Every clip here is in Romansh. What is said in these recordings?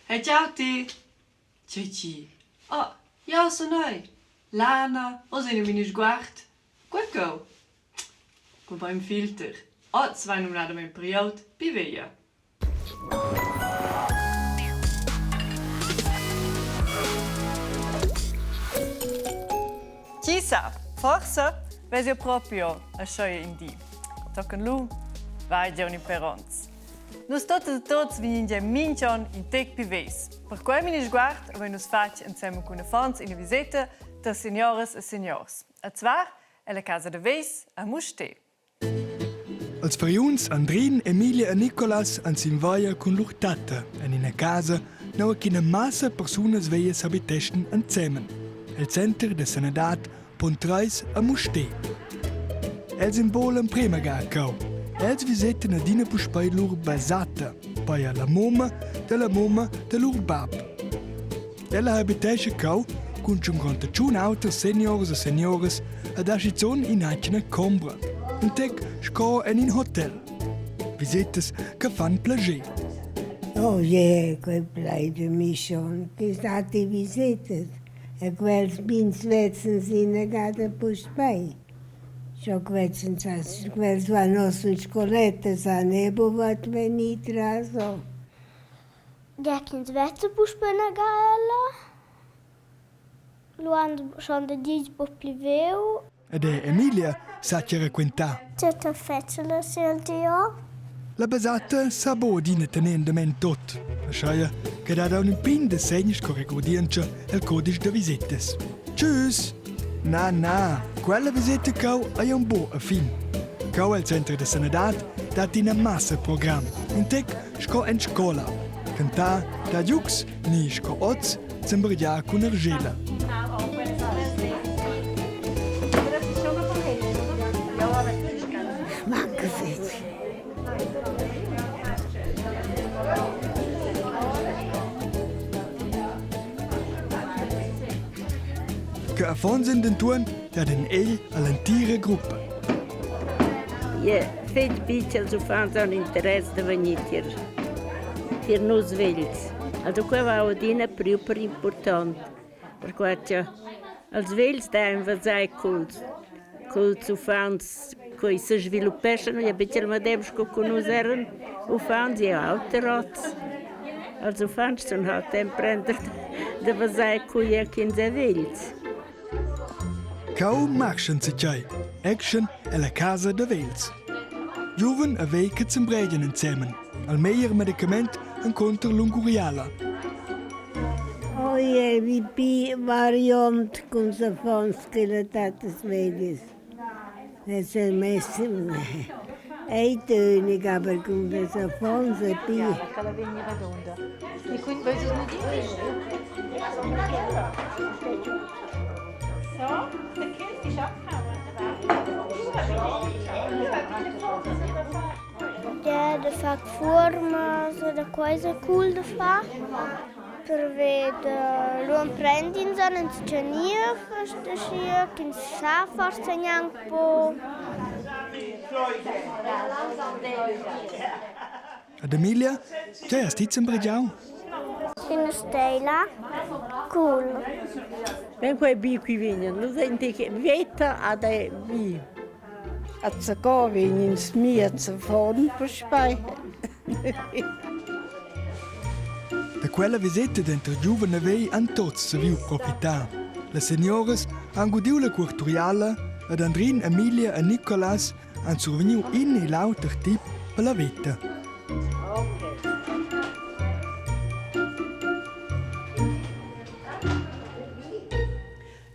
Hey ciao ti! Tgei ti? Oh, jeu sun ei! Lana, oz ein in sguard. Quei cheu? Cun bein filter. Oz vein numnadamein priu pi veglia. Chi sa, forsa vess jeu proprio aschia in di. Tochen lu vai jeu in per onns. Nus totas e tots vegnin gia mintg'onn in tec pi vegls. Perquei mini sguard havein nus fatg ensemen cun affons ina viseta tar senioras e seniors. E zwar ella casa da vegls a Mustér. Els fargliuns Andrin, Emilia e Nicolas han sin via cun lur tatta en ina casa, nua ch'ina massa persunas veglias habiteschan ensemen. El center da sanadad Puntreis a Mustér. Els imbolan l'emprema ga cheu. Els visetan adina puspei lur basata, pia la mumma dalla mumma da lur bab. Ella habitescha cheu cun tschuncontatschun auters seniors e senioras ed ha schizun in'atgna combra, in tec sco en in hotel. Visetas che fan plascher. Oh je, quei plaid mi schon, che stat visetas. E quels pigns vezzan sinagada puspei. Sco quels quels van oz in scoletta san ei buca vegnir traso. Gia ch'ins vezza puspei inaga ella, lu han schon daditg buc pli viu. Ed er Emilia sa che raquintar. Tutta fetschla sil Dio. La basatta sa bo adina tener endament tot, ascheia che dat aunc in pign dessegn sco regurdientscha el codisch da visetas. Tschüss! Na, na, quella viseta cheu ei aunc buc a fin. Cheu el center da sanadad dat ina massa program, in tec sco en scola. Cantar da giugs ni sco oz zembregiar cun argela. Manca fetg. Che affons ein denton dat en egl all'entira gruppa. Yeah, fetg bi ch'els uffants han interess da vegnir tier, tier nus vegls. Also quei va adina priu per impurtont, perquai che els vegls dein veser culs, culs uffants coi se sviluppeschan e betg il medem sco cu nus eran uffants e auter oz. Els uffants sun halt emprender da veser cu è ch'ins è vegls. Cau marschan zatgei, action ella casa da vegls. Giuven e vegl che zembregian ensemen, al meglier medicament encunter lunguriala. Oi, vi pi variont cun affons che la tatta sveglias. Es el mess eintönig, aber cun des affons e pi. Ja, da far fuormas da quai cool da far. Perveda lu emprend'ins an enzatgei niev aschia ch'ins sa forsa gnanc buc. Ed Emilia, tgei has ti zembregiau? Ina steila. Cool. Ben quei bi qui vegnan, nus ein veta ad ei bi. A zaco vegn ins miez avon puspei. Da quella viseta denter giuven e vegl han tots saviu profitar. Las senioras han gudiu la cuorturiala ed Andrin, Emilia e Nicolas han survegniu in e l'auter tip per la veta.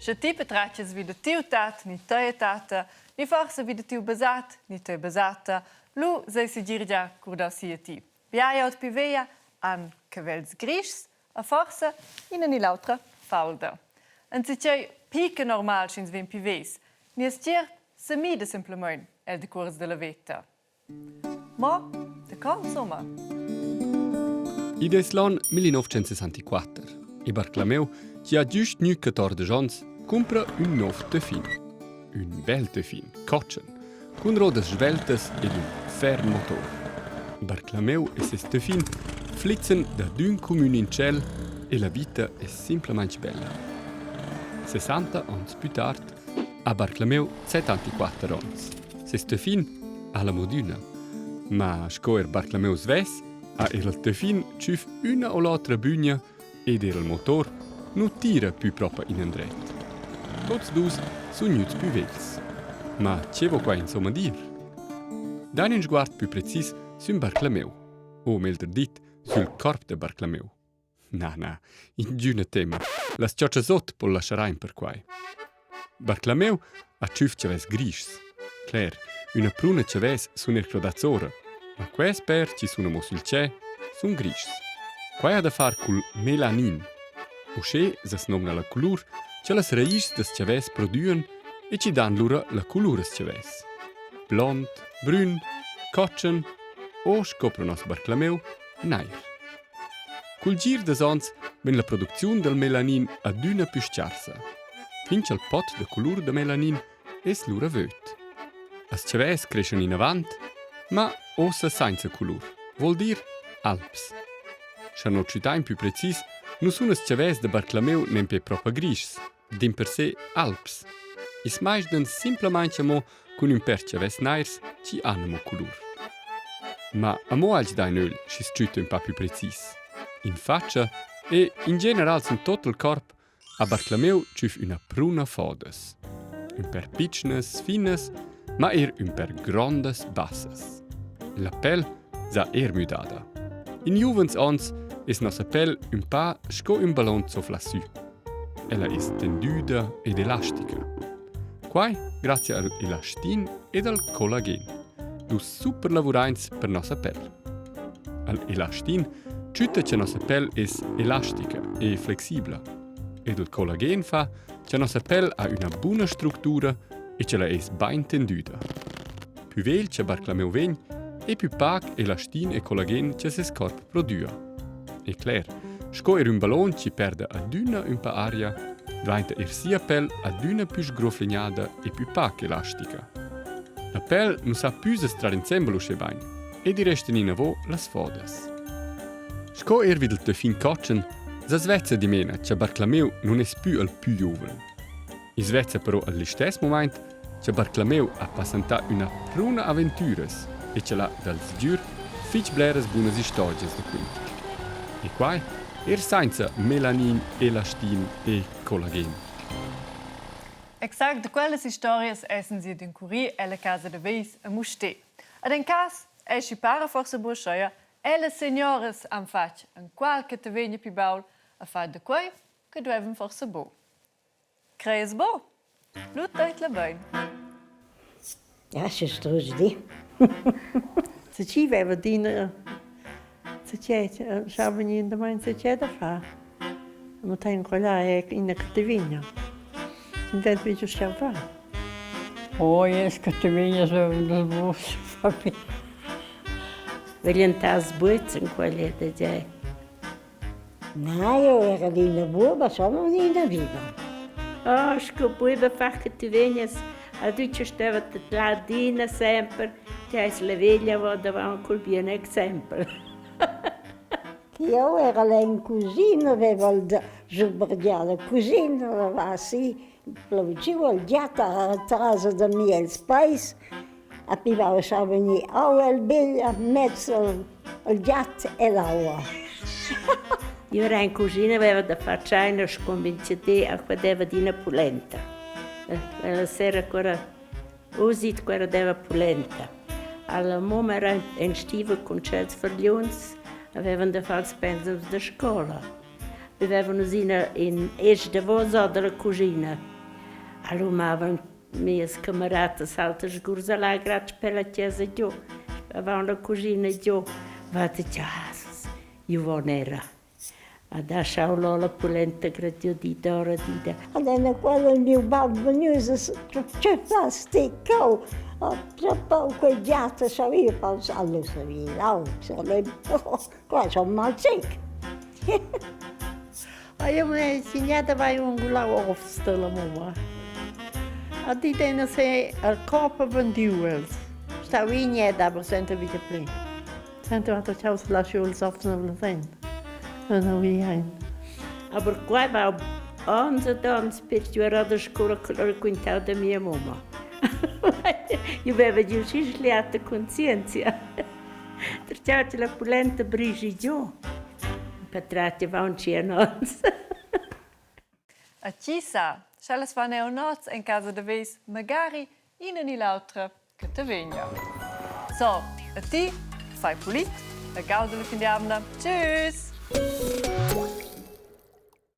Sche ti patratgas vi da tiu tat ni tia tatta, ni forsa vi da tiu basat ni tia basata, lu sei segir gia curdau si a ti. Bia pi veglia han cavels grischs e forsa ina ni l'autra faulda. Enzatgei pli che normal sch'ins vegn pi vegls. Nies tgierp semida semplamein el decuors dalla veta. Mo daco insomma? Id es l'on 1964 e Barclameu, chi ha giüst gnü 14 ons, cumpra ün nouv töffin. Ün bel töffin, cotschen, cun rodas sveltas ed ün ferm motor. Barclameu e ses töffin flizzan da d'ün cumün in tschel e la vita es simplamaing bella. Sessanta ons pü tard ha Barclameu 74 ons. Ses töffin ha la modüna. Ma sco er Barclameu svess ha er il töffin tschüf üna o l'otra bügna ed er il motor nu tira pü propa inandret. Tots dus sun gnüts pü vegls. Ma che vo qua insomma dir? Dain ün sguard pü precis sün Barclameu, o meglder dit, sül corp da Barclameu. Na, na, ingüna tema. Las chotschas ot po laschar aint per quai. Barclameu ha tschüf chavès grischs. Cler, üna pruna chavès sun eir crodats ora, ma quels per chi sun amo sül tschè sun grischs. Quai ha da far cul melanin. Uschè s'as nomna la culur cha las ragischs das chavès prodüan e chi dan lura la culur als chavès. Blond, brün, cotschen o, sco pro nos Barclameu, nair. Cul gir da ons vegn la producziun dal melanin adüna pü s-charsa, fin cha'l pot da culur da melanin es lura vöd. As chavès creschan inavant, ma uossa sainza culur, voul dir alps. Scha no tschütain pü precis, nu sun as chavès da Barclameu nempe propa grischs, dimpersè alps. I's maisdan simplamaing amo cun ün pêr chavès nairs chi han amo culur. Ma amo alch dà in ögl schi's tschütta ün pa plü precis. In fatscha e in general sün tot il corp ha Barclameu tschüf üna pruna fodas. Ün pêr pitschnas, finas, ma eir ün pêr grondas bassas. La pel s'ha eir müdada. In giuvens ons es nossa pel ün pa sco ün ballon zoflà sü. Ella es tendüda ed elastica. Quai grazia al elastin ed al collagen, dus superlavuraints per nossa pel. Al elastin tschütta cha nossa pel es elastica e flexibla ed il collagen fa cha nossa pel ha üna buna structura e ch'ella es bain tendüda. Pü vegl cha Barclameu vegn e pü pac elastin e collagen cha seis corp prodüa. E cler, sco eir ün ballon chi perda adüna ün pa aria, dvainta eir sia pel adüna pü sgroflignada e pü pac elastica. La pel nu sa pü s'strar insembel uschè bain ed i restan inavo las fodas. Sco eir vi dal töffin cotschen, s'as vezza dimena cha Barclameu nun es pü al pü giuven. I's vezza però al listess mumaint cha Barclameu ha passantà üna pruna aventüras e ch'el ha dal sgür fich bleras bunas istorgias da quintar. E quai eir sainza melanin, elastin e collagen. Exact da quellas historias essen sie d'incurir ella casa da Veis a Mustér. Ed en cas eschi para forsa buca ellas senioras han fatg enqual che te vegna pi baul a far da quei che duevan forsa buc. Creias buc? Lu teidla bein. Ja, es ist trusdi. Se chi veva adina se scha vegnir damain se che da far. Ma tegn quella è ina cattivigna. Intent vi giust far. Oh, es cattivigna so das bus fa Veglian tas buets in quella da giai. Na, eu era adina buoba, sono adina viva. Oh, sco buiba far che ti vegnas a duce steva là adina sempre, ti eis la veglia va davant col bien exempel. Io era là in cucina, aveva il sbrgià la cucina, lavà si, plaugiu al giat a casa da miels peis, a pivava schau vegnir aua el begl a mez il giat e l'aua. Io era in cucina, aveva da far tscheina, sconvincete a qua deva d'ina pulenta. La sera ancora usit quella deva pulenta. Alla mamma era in stiva cun tschels fargliuns, avevan da far ils pensums da scola. Vivevano nus ina in esch davos dalla cuschina. Allora mavan Mias camaratas saltan sgurzalà grazcha per la chesa giò. Avant la cuschina giò va da chasas. Io von era. A darcheu là la pulenta gradiodida oradida. Allora quando il mio babbo vegnius, che fas ti cau? Troppo quei giat saveva far, allora saveva, qua sono malsec. A io mi insegnata vai un gulau ovs dalla mumma. A di dena se al corpo vendiu els. Stau igneda, aber senta vita pli. Sento hat ich aus la Schule soften sein. Und wie ein. Aber quai va ons ed ons per giù era da scoula raquintau da mia mumma. Io aveva giù schi schliata conscienzia. Perciò che la pulenta brigi giù. Patratg avon tschien onns. A chi sa, sch'ellas van eau nots en casa da veis magari ina ni l'autra che te vegna. So, a ti, fai pulit e gauda la fin d'jamna. Tschüss!